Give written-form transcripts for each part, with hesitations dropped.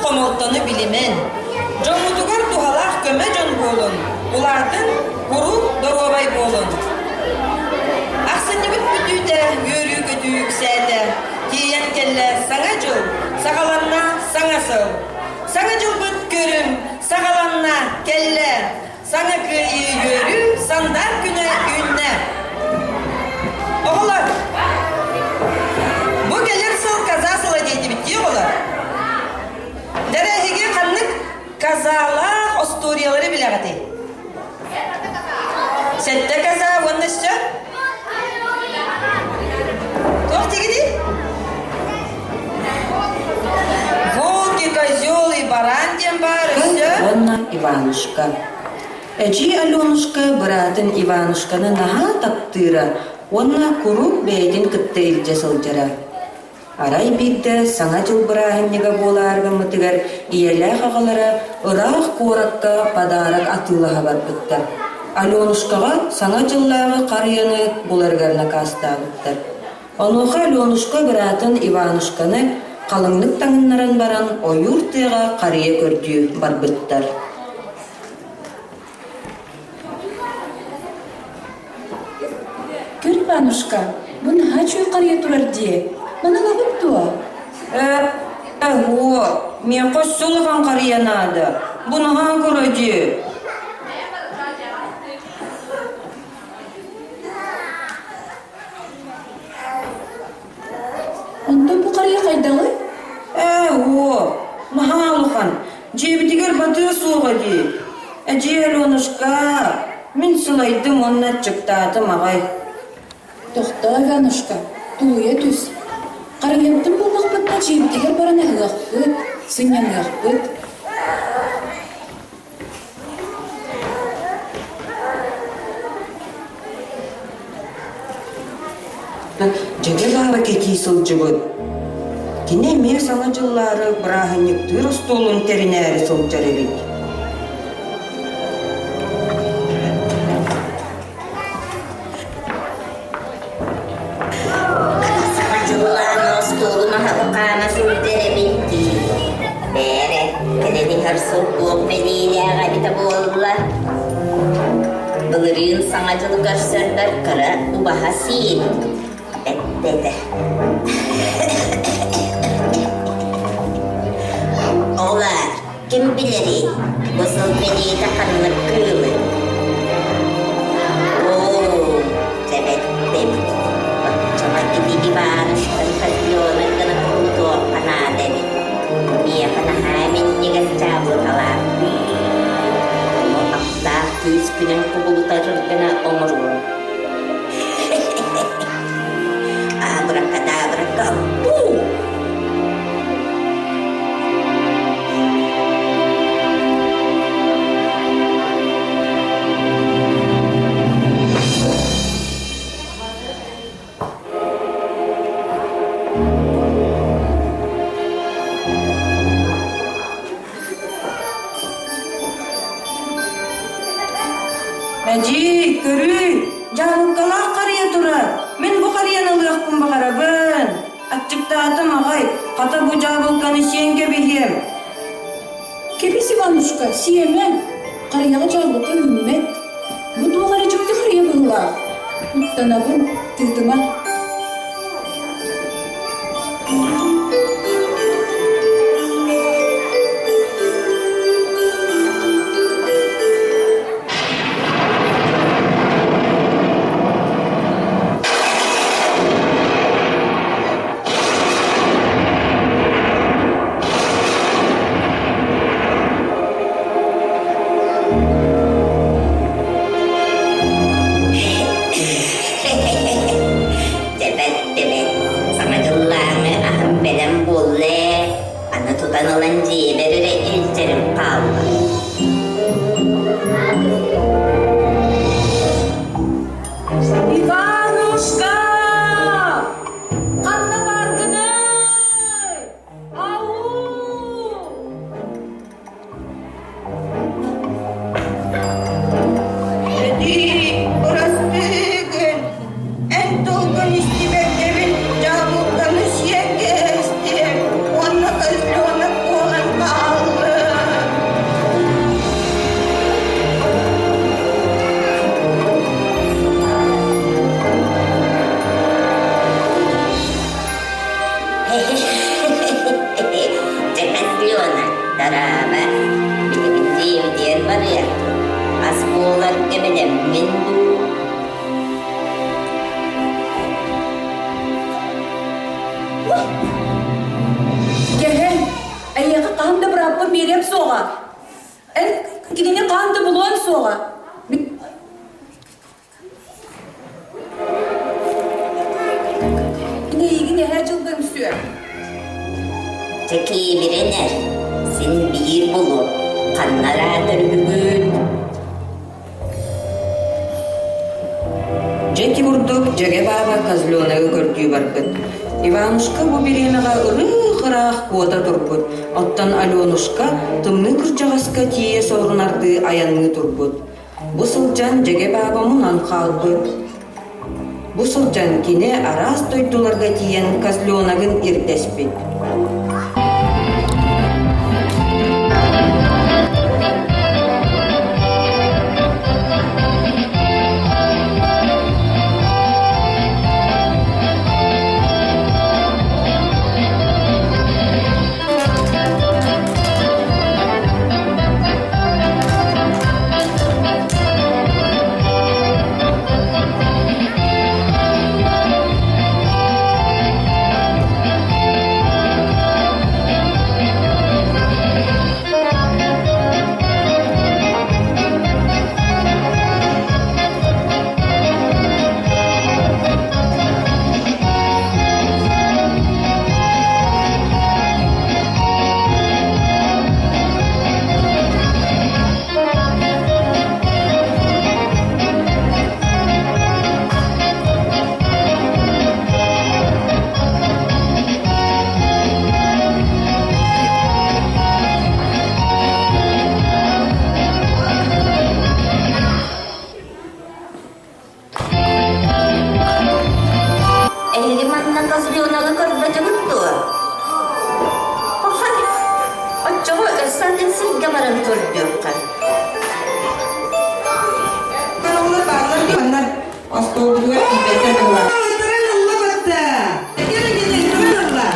хомолтону билимэн. Дьоҥҥутугар туһалаах көмө дьон буолун, улаатын, куруук доруобай буолун. Ахсынньыбыт бүтүүтэ үөрүү-көтүү үксээтэ. Тиийэн кэллэ Саҥа дьыл, саҕаланна Саҥа сыл. Саҥа дьылбыт көрүҥ, саҕаланна, кэллэ. Саҥа кыайыы үөрүү сандаар күнэ үүннэ. Оҕолор, бу кэлэр сыл коза сыла диэтибит дии оҕолор. Дьэ эһиги ханнык козалаах остуоруйалары билэҕитий? Сэттэ коза уонна өссө? Туох диигиний? Волки, козел и баран диэн баар өссө. Уонна Иванушка. Эдьиий Аленушка быраатын Иванушканы наһаа таптыыра уонна куруук бэйэтин кытта илдьэ сылдьара. Арай биирдэ Саҥа дьыл бырааһынньыга буолаары гыммытыгар ийэлээх аҕалара ыраах куоракка подарок атыылаһа барбыттар. Аленушкаҕа Саҥа дьыллааҕы харыйаны буларыгар накаастаабыттар. Онуоха Аленушка быраатын Иванушканы халыҥнык таҥыннаран баран ойуур тыаҕа харыйа көрдүү барбыттар. Көр, Иванушка, бу наһаа үчүгэй харыйа турар дии. Маны ылабыт дуо? Ээ, уо, миэхэ өссө улахан харыйа наада. Бу наһаа кыра дии. Онтон бу харыйа хайдаҕый? Ээ, уо, наһаа улахан. Дьиэбитигэр батыа суоҕа дии. Эдьиий Аленушка, мин сылайдым уонна аччыктаатым аҕай. Тохтоо, Иванушка, тулуйа түс. Харыйаттан буллахпытына дьиэбитигэр баран аһыахпыт, сынньаныахпыт. Дьэгэ баара кэтии сылдьыбыт. Кини эмиэ Саҥа дьыллаары бырааһынньыктыыр остуолун тэринээри сылдьар эбит. Саҥа дьыллааны остуолун аһылыкаана сылдьар эбит дии. Бээрэ, кэлэн иһэр сыл туох бэлиэлээх эбитэ буолла? Былырыын Саҥа дьылы көрсөрбөр кыра убаһа сиир, эттэ Оҕолоор, Ким билэрий, бу сыл бэлиэтэ ханнык кыылый? Оо, сэбэттим. Оччоҕо ити Иванушканы козленок гына кубулутуохха наада эбит. Миэхэ наһаа минньигэс дьаабылыкалаах. Ону аптаах күүспүнэн кубулутар гына оҥоруом. Абракадабрака пу! Эдьиий, көрүүй, дьаабылыкалаах харыйа турар. Мин бу харыйаны ылыахпын баҕарабын. Аччыктаатым аҕай, хата бу дьаабылыканы сиэн кэбиһиэм. Кэбис, Иванушка, сиэмэ. Харыйаҕа дьаабылыка үүммэт. Бу туох эрэ дьикти харыйа быһыылаах. Куттанабын, тыытыма. Кинини хаан да булуон суоҕа. Мин эйигин эһээ дьылга үҥсүөм. Дьэ киэбирэн эр, син биир булуо, ханна ыраатар үһүгүн? Дьэ ити курдук Дьэгэ Бааба Козленогы көрдүү барбыт. Иванушка бу бириэмэҕэ ырыых-ыраах куота турбут, оттон Аленушка тымныы кырдьаҕаска тиийэ сорунардыы айанныы турбут. Бу сылдьан Дьэгэ Бааба мунан хаалбыт. Бу сылдьан кини араас дойдуларга тиийэн козленогын ирдэспит. Эһиги манна козленогы көрбөтүгүт дуо? Пахай, оччоҕо өссө атын сиргэ баран көрдүөххэ. Оҕолор бааллар диэннэр остуолбутугар тиийбэттэр быһыылаах. Ытыран ылла батта! Кэлин ытыран ылла!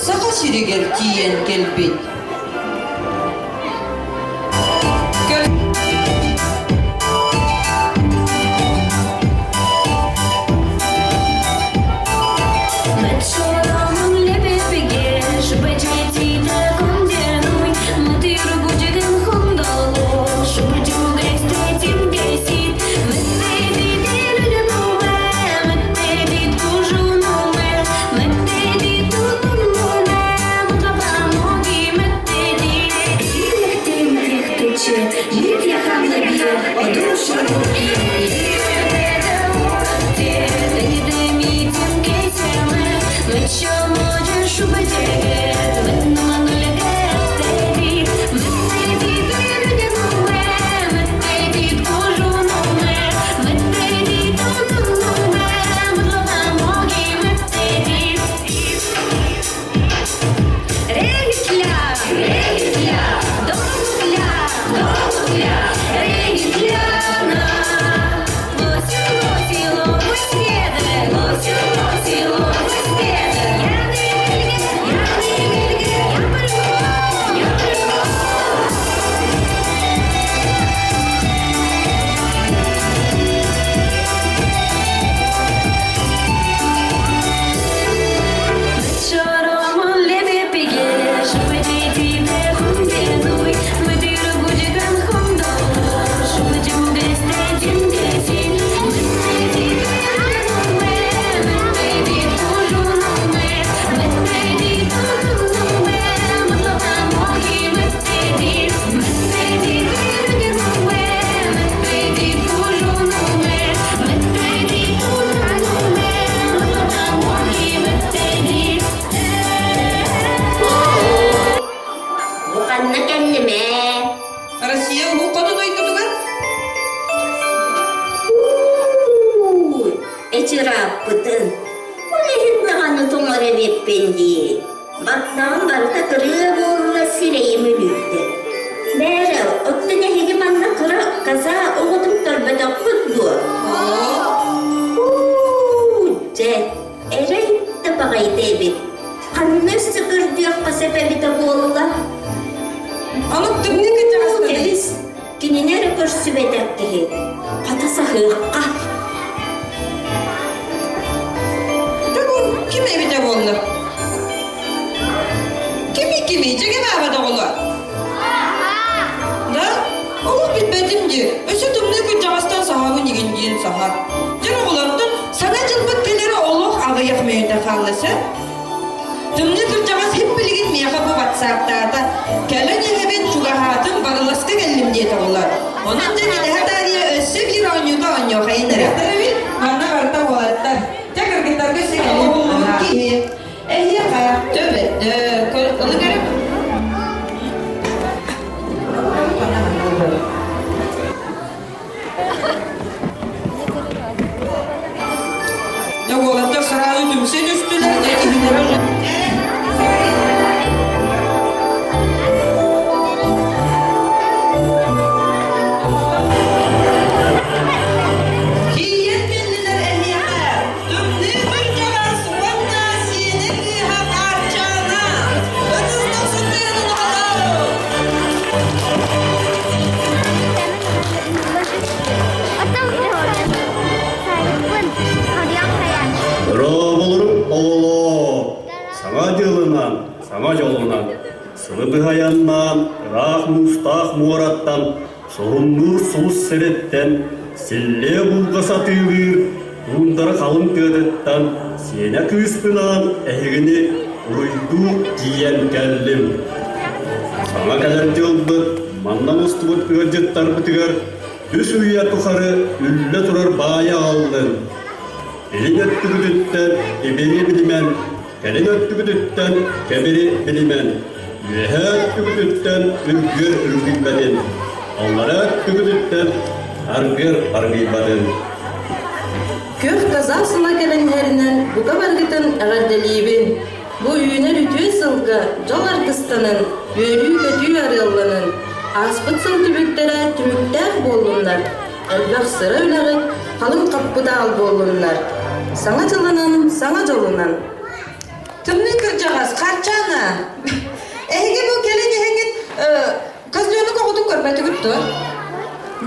Саха сиригэр тиийэн кэлбит. эбиппин дии. Баттаҕым барыта кырыа буолла сирэйим үлүйдэ. Бээрэ, оттон эһиги манна кыра коза оҕотун көрбөтөххүт дуо? Уу, дьэ, эрэй да баҕайыта эбит. Ханна өссө көрдүөххэ сөп эбитэ буолла? Аны тымныы кырдьаҕас Кэбис, кинини эрэ көрсүбэтэх киһи. Хата саһыахха. Дьэ бу ким эбитэ буолла? Кими кими? Дьэгэ баабат оҕолор. Да? Олох билбэтим дии. Өссө тымныы кырдьаҕастан саһабын игин диэн саһар. Дьэ оҕолортон саҥа дьылбыт кэлэрэ олох аҕыйах мүнүүтэ хаалла сөп. Тымныы кырдьаҕас ип билигин миэхэ бу ватсаптаата. Кэлэн иһэбин чугаһаатым барыласка кэллим диэтэ оҕолор. Онон дьэ кэтэһэ таарыйа өссө биир оонньуута оонньуохайын эрэ. Манна барыта уолаттар. Дьэ кыргыттарга өссө кэлин. Киһи. Эһиэхэ төбөттө ылы көрүп. Дьэ уолаттар сразу түмсэн түстүлэр, дьэ киһилэрэ Тиийэн кэллилэр эһиэхэ тымныы кырдьаҕас уонна сиэнэ кыыһа Хаарчаана ытыс дохсун тыаһын Дорооболорум оҕолоор! Саҥа дьылынан, саҥа дьолунан, сылы быһайаннаан, ыраах муустаах муораттан, соруннуур сулус сириттэн, силлиэ булга сатыылыыр туундара халыҥ тыатыттан сиэнэ кыыспынаан эһигини уруйдуу тиийэн кэллим. Саҥа кэлэр дьылбыт манна мустубут ыалдьыттарбытыгар үс үйэ тухары үллэ турар баайы аҕаллын. Илин өттүгүтүттэн ибири билимэн, кэлин өттүгүтүттэн кэбири билимэн, үөһээ өттүгүтүттэн үргүөр үргүйбэтин, аллараа өттүгүтүттэн аргыар аргыйбатын. Күөх казах сыла кэлэн иһэринэн бука баргытын эҕэрдэлиибин! Бу үүнэр үтүө сылга дьол аргыстанан, үөрүү-көтүү арыалланан, ааспыт сыл түбүктэрэ түмүктээх буоллуннар, элбэх сыра үлэҕит халыҥ хаппытаал буоллуннар. Саҥа дьылынан, саҥа дьолунан! Тымныы кырдьаҕас, Харчаана, эһиги бу кэлин иһэҥҥит козленок оҕотун көрбөтүгүт дуо?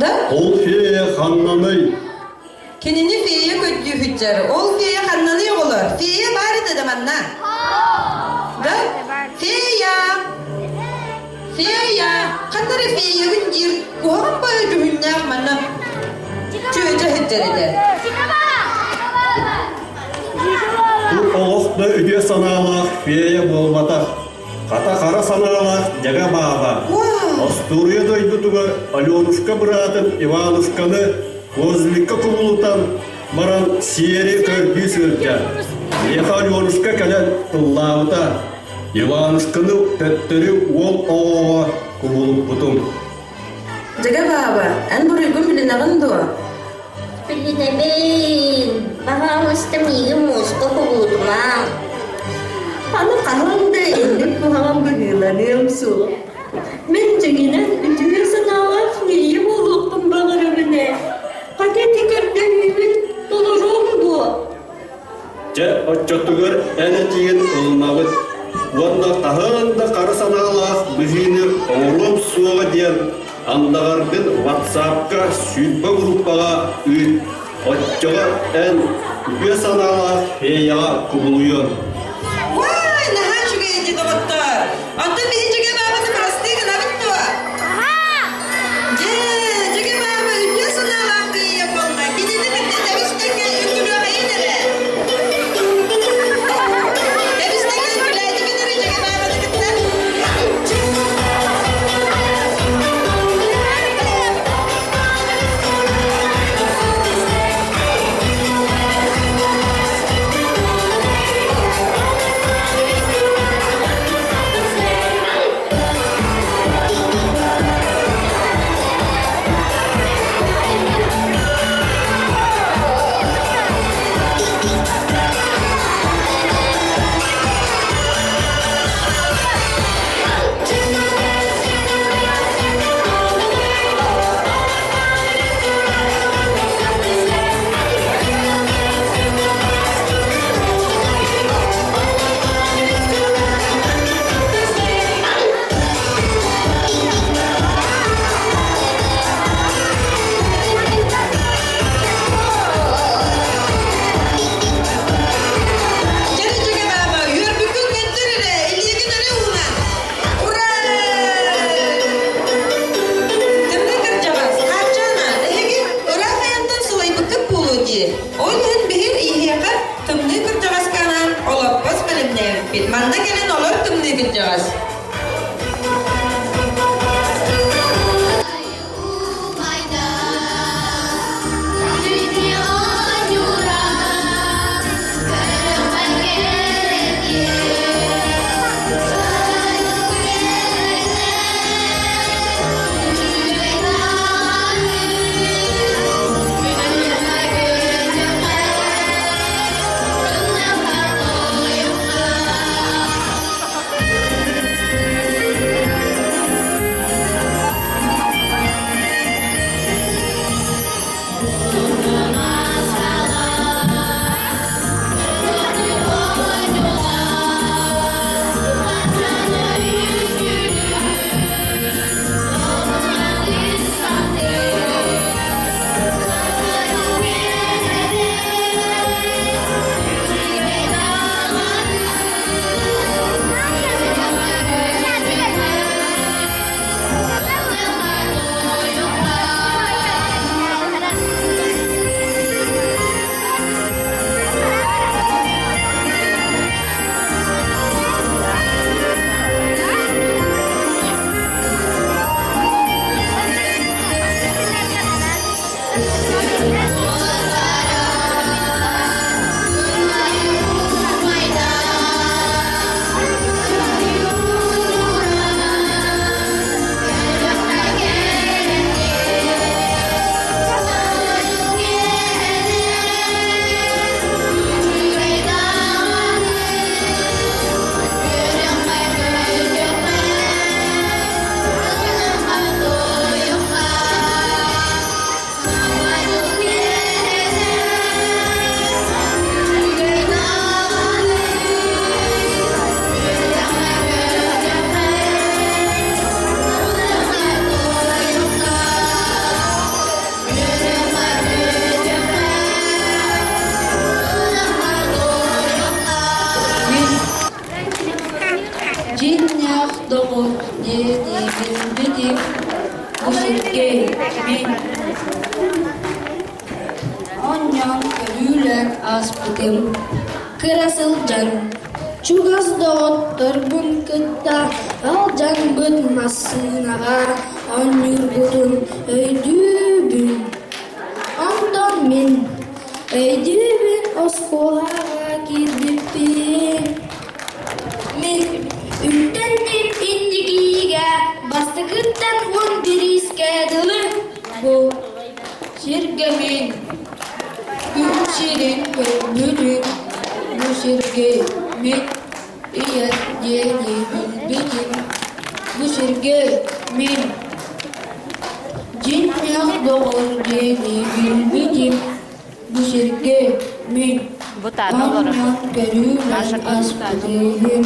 Да? Ол фея ханнаный? Кинини фея көрдүү сылдьар. Ол фея ханнаный оҕолор? Фея баар этэ да манна? Да? Фея! Фея! Ханна эрэ феябын диир куһаҕан баайы дьүһүннээх манна чүөчэ сылдьар этэ. Бу олох да үтүө санаалаах фея буолбатах. Хата хара санаалаах дьэгэ бааба. Остуоруйа дойдутугар Аленушка быраатын Иванушканы Козликка кубулутан баран сиэри көрдүү сылдьар. Миэхэ Аленушка кэлэн тыллаабыта. Иванушканы төттөрү уол оҕоҕо кубулуппутум. Дьэгэ бааба, эн буруйгун билинэҕин дуо? Билинэбин, баҕаалыста миигин мууска кубулутумаҥ. Аны хаһан да инник куһаҕан быһыыланыам суох. Мин дьиҥинэн үтүө санаалаах ийэ буолуохпун баҕарабын ээ. Хата ити көрдөһүүбүн толоруоҥ дуо? Дьэ, оччотугар эн этиигин ылынабыт уонна хаһан да хара санаалаах быһыыны оҥоруом суоҕа диэн андаҕаргын ватсапка 20 группаҕа ыыт. Оччоҕо эн үтүө санаалаах феяҕа кубулуйуоҥ. Уай, наһаа үчүгэй ити доҕоттоор! Онтон биһи дьигэ баабаны бырастыы гынабыт дуо? Дьэ, дьигэ бааба үтүө санаалаах фея буолла. Кинини кытта тэбис-тэҥҥэ үҥкүлүөҕэйин эрэ. Тэбис-тэҥҥэ үҥкүлээтибит эрэ дьигэ баабаны кытта. эппит. Манна кэлин олор тымныы кырдьаҕас. Дьиҥнээх доҕор диэниибин битим, бу сиргэ мин Оонньоон көрүүлээн ааспытым, кыра сылдьан чугас доҕотторбун кытта алдьаммыт массыынаҕа оонньуурбутун өйдүүбүн. Онтон мин өйдүүбүн оскуолаҕа киирбиппин. Мин үктэнним инникигэ бастакыттан 11-искэ дылы бу сиргэ мин күн сирин көрбүтүм, бу сиргэ мин ийэ диэни билбитим, бу сиргэ мин дьиҥнээх доҕор диэни билбитим. Бу сиргэ мин Бу таата олорор. аан көрүүлэн Маша аспытыым.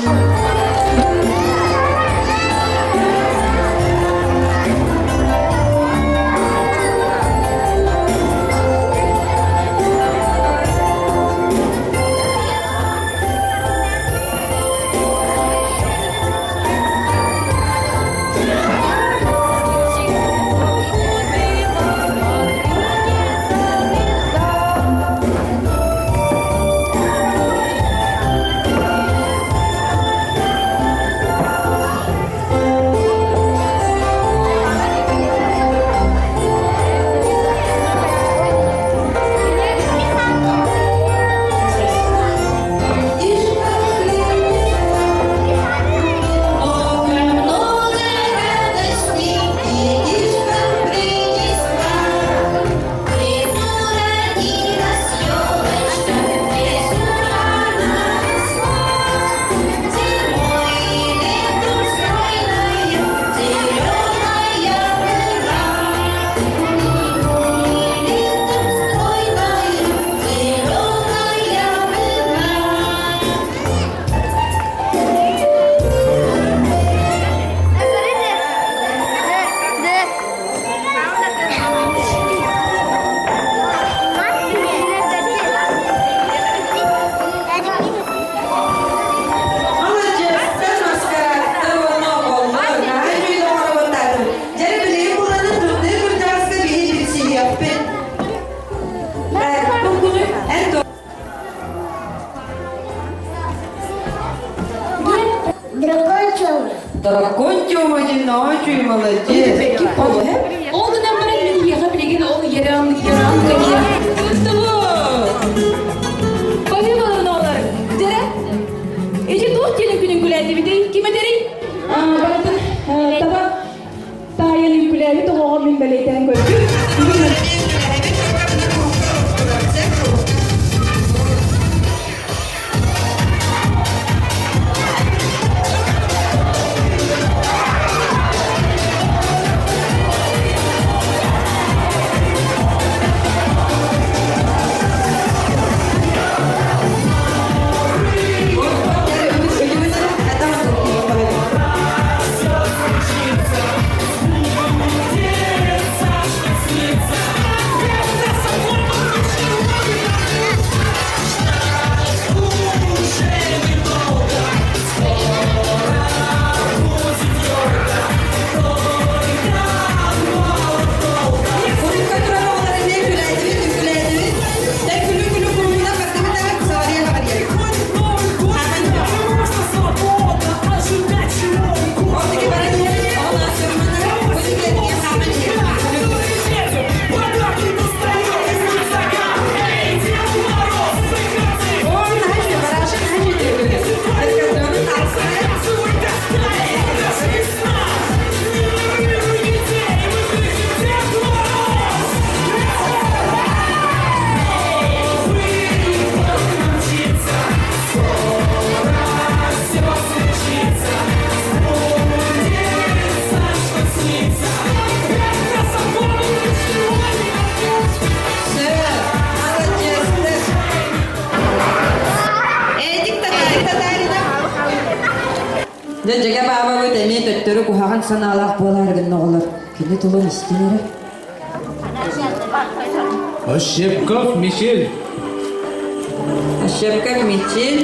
Дракон Тёма диэн очень молодец. Ол гынан баран мин ийэҕэ билигин ол яран яранка диэн туттубут. Помимо оҕолор, дьэрэ, ити туох диэн күнүн күлээтибитий? Ким этэрий? Барытын таба таайан үҥкүүлээбит оҕоҕо мин бэлиэтээн көрдүм. Дьэ, дьэгэ баабабыт эмиэ төттөрү куһаҕан санаалаах буолаары гынна оҕолор. Кини тылын истин эрэ. Ощепков Мичил. Ощепков Мичил.